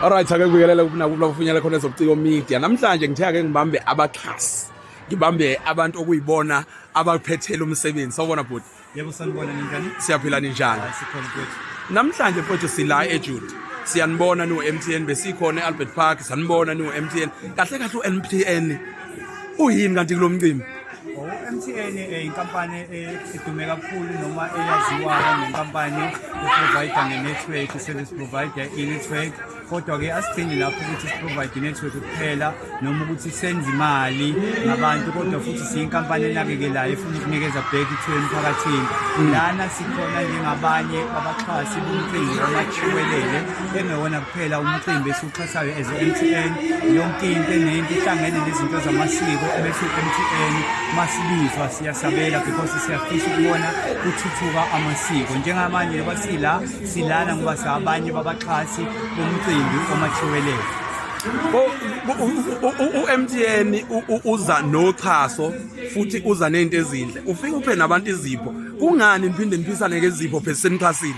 Alright, ake kubikelela kuphi lapho khona ezobuciko media. Namhlanje ngithe ake ngibambe abaxhasi. Ngibambe abantu okuyibona abaphethele umsebenzi. Sawubona bhuti. Yebo, sanibona, ninjani? Siyaphila, ninjani? Hayi, sikhona mfowethu. Namhlanje mfowethu sila eJude. Siyanibona no MTN, besikhona eAlbert Park, sanibona no MTN. Kahle kahle uMTN uyini kanti kulomcimbi? O MTN inkampani edume kakhulu noma eyaziwayo ngenkampani e-provide nge-network, service provider i-network. Kodwa-ke asigcini lapho ukuthi si-provide i-network kuphela noma ukuthi senze imali ngabantu, kodwa futhi siyinkampani enakekelayo efuna ukunikeza back to emphakathini. Lana sikhona njengabanye abaxhasi bomcimbi wamachiwelele, engewona kuphela umcimbi esiwuxhasayo as MTN. Yonke into enento ihlangene nezinto zamasiko ebese MTN masibizwa siyasabela because siyafisa ukubona kuthuthuka amasiko. Njengamanje ngoba sila silana ngoba sabanye babaxhasi bomcimbi omachiwelele. U-MTN uza noxhaso futhi uza nezinto ezinhle. Ufike uphe nabantu izipho. Kungani niphinde niphisane ngezipho phela senixhasile?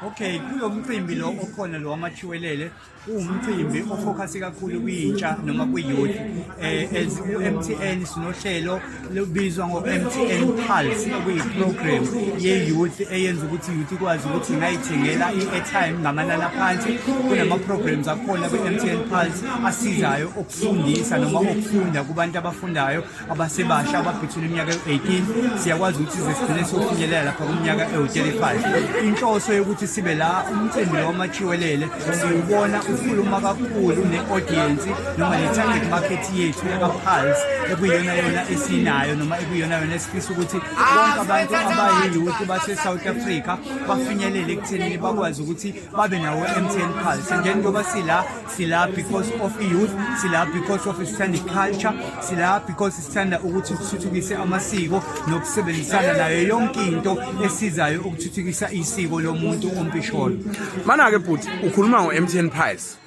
Okay, kulo mcimbi lo okhona lo wamachiwelele, uwumcimbi o-focus kakhulu kwintsha noma kwi-youth. As u-MTN sinohlelo lobizwa ngo-MTN Pulse, okuyi-program ye-youth eyenza ukuthi youth ikwazi ukuthi ingayithengela i-airtime ngamanani aphansi. Kunama-programs akhona kwi-MTN Pulse asizayo ukufundisa noma ukufunda kubantu abafundayo abasebasha aba-between iminyaka ewu-18, siyakwazi ukuthi size sigcine siyofinyelela lapha kuminyaka ewu-35. Inhloso yokuthi sibe la, umcimbi lo wamachiwelele siwubona ukhuluma kakhulu ne-audience noma ne-target market yethu yaka-Pulse, ekuyiyona yona esinayo noma ekuyiyona yona esifisa ukuthi bonke abantu abayi-youth base-South Africa bafinyelele ekuthenini bakwazi ukuthi babe nawo MTN Pulse. Njengoba sila, sila because of i-youth, sila because of sithanda i-culture, sila because sithanda ukuthi sithuthukise amasiko nokusebenzisana nayo yonke into esizayo ukuthuthukisa isiko lomuntu ompisholo. Mana-ke bhuti, ukhuluma ngo-MTN Pulse.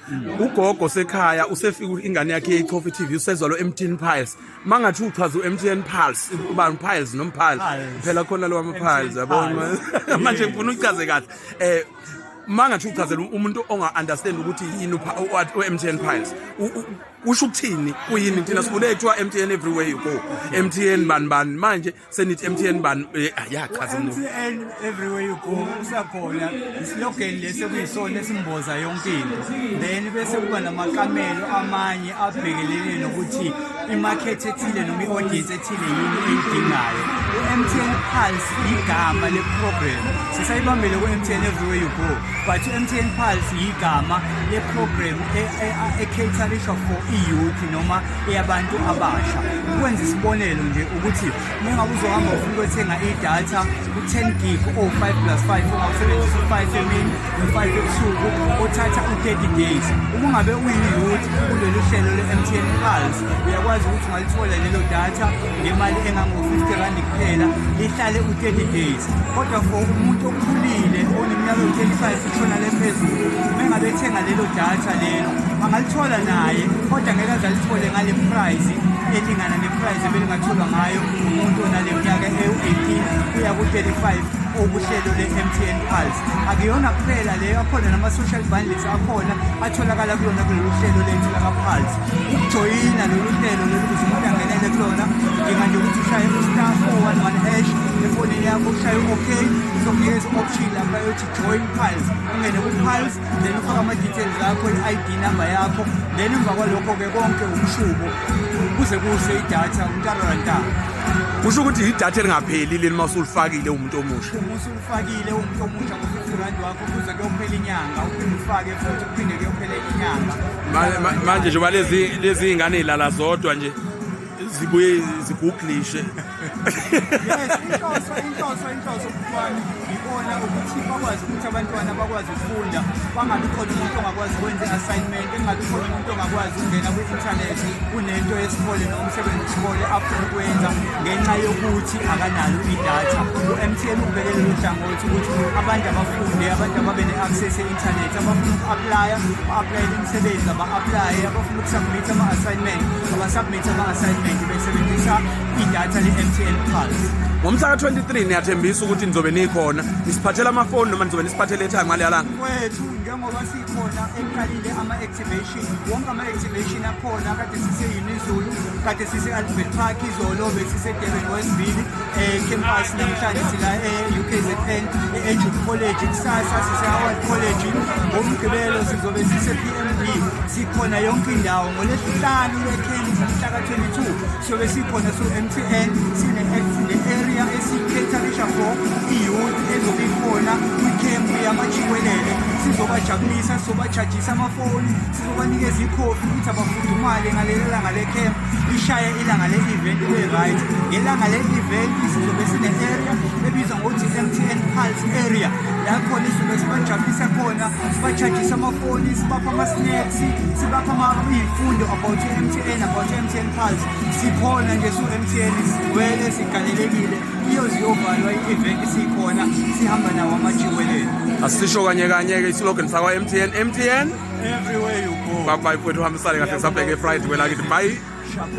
Ugogo sekhaya usefika, ingane yakhe ichofa i-TV, usezwa lo MTN Pulse. Mangathi uchaza u-MTN Pulse, ubani Piles noma Pulse? Pulse. Phela khona lo wama-Piles, yabona. Pulse. Manje ngifuna uchaze kahle. Mangathi uchazela umuntu onga-understand ukuthi yini u-MTN Pulse. Kusho ukuthini? Kuyini? Thina sikhule kuthiwa MTN everywhere you go. MTN bani bani, manje senithi MTN bani, yachaza umuntu. MTN everywhere you go usakhona, i-slogan lesi ekuyisona esimboza yonke into. Then bese kuba namakamelo amanye abhekelene nokuthi i-market ethile noma i-audience ethile yini eyidingayo. U-MTN Pulse igama le-program, sisayibambele ku-MTN everywhere you go, but u-MTN Pulse igama le-program e-caterishwa for i-youth noma eyabantu abasha. Ukwenza isibonelo nje ukuthi uma ngabe uzohamba ufuna ukuyothenga idatha u-10 gig o-5 plus 5, ungawusebenzisa u-5 emini no-5 ebusuku, othatha u-30 days, uma ungabe uyi-youth kulolu hlelo le-MTN Pulse uyakwazi ukuthi ungalithola lelo datha ngemali engango-R50 kuphela, lihlale u-30 days. Kodwa for umuntu okhulile oneminyaka ewu-35 ushona le phezulu, uma engabe ethenga lelo datha lelo angalithola naye, kodwa ngeke aze alithole ngale price elingana ne-price ebelingatholwa ngayo umuntu onale minyaka ewu-18 kuya ku-35 okuhlelo le-MTN Pulse. Akuyona kuphela leyo, akhona nama-social bundles akhona atholakala kulona kulolu hlelo lethu laka-Pulse. Ukujoyina lolu hlelo lolu, ukuze umuntu angenele kulona, udinga nje ukuthi ushaye u-star 411# efonini yakho, ushaye u-OK, uzokunikeza i-option lapha yothi join Pulse. Ungene ku-Pulse, then ufake ama-details akho, i-ID number yakho, then emva kwalokho-ke konke umshubo kuze kuse idatha umntarorantara. Kusho ukuthi idatha elingapheli leli uma usulifakile umuntu omusha? Uma usulifakile umuntu omusha ngo-R50 wakho, kuze kuyophela inyanga, uphinde ufake futhi, kuphinde kuyophela inyanga. Manje njengoba lezi iy'ngane y'lala zodwa nje, zibuye ziguglishe. Yes, inhloso mntwana ibona ukuthi bakwazi ukuthi abantwana bakwazi ukufunda, bangabi khona umuntu ongakwazi ukwenza i-assignment, engabi khona umuntu ongakwazi ukungena kwi-inthanethi kunento yesikole noma umsebenzi wesikole afuna ukwenza ngenxa yokuthi akanalo idatha. U-MTN ubheke lolu hlangothi ukuthi abantu abafunde, abantu ababe ne-access e-inthanethi, abafuna uku-aplaya ba-aplayele imisebenzi aba-aplaye, abafuna uku-submit ama-assignment aba-submit ama-assignment besebenzisa idatha le-MTN Pulse. Ngomhla ka-23 niyathembisa ukuthi nizobe nikhona, nisiphathela amafoni noma nizobe nisiphathele airtime ngaleya langa? Wethu. Njengoba sikhona eqalile ama-activation, wonke ama-activation akhona, kade sise-Unizulu, kade sise-Albert Park izolo, besise-Durban Westville campus, namhlanje sila e-UKZN e-Edgewood College, kusasa sise-Howard College, ngoMgqibelo sizobe sise-PMB. Sikhona yonke indawo. NgoLwesihlanu lwe-camp, mhla ka-22, siyobe sikhona su-MTN, sine-area esiyi-caterisha for i-youth ezobe ikhona kwi-camp yamachiwelele. Sizobajabulisa, sizobachajisa amafoni, sizobanikeza ikhofi ukuthi abafudumale ngaleli langa le-camp, lishaye ilanga le-event ibe-right. Ngelanga le-event sizobe sine-area ebizwa ngokuthi MTN Pulse area, la khona izobe sibajabulisa khona, sibachajisa amafoni, sibapha ama-snacks, sibapha iy'mfundo about i-MTN, about i-MTN Pulse. Sikhona nje su-MTN, sigcwele, sigalelekile, iyoze iyovalwa i-event sikhona, sihamba nawo amajiwelele. Asisho kanye kanye ke islogan sakwa MTN, MTN everywhere you go. Bye bye mfowethu, uhambisane kahle, kusabheke Friday kwelakithi. Bye. Sharp.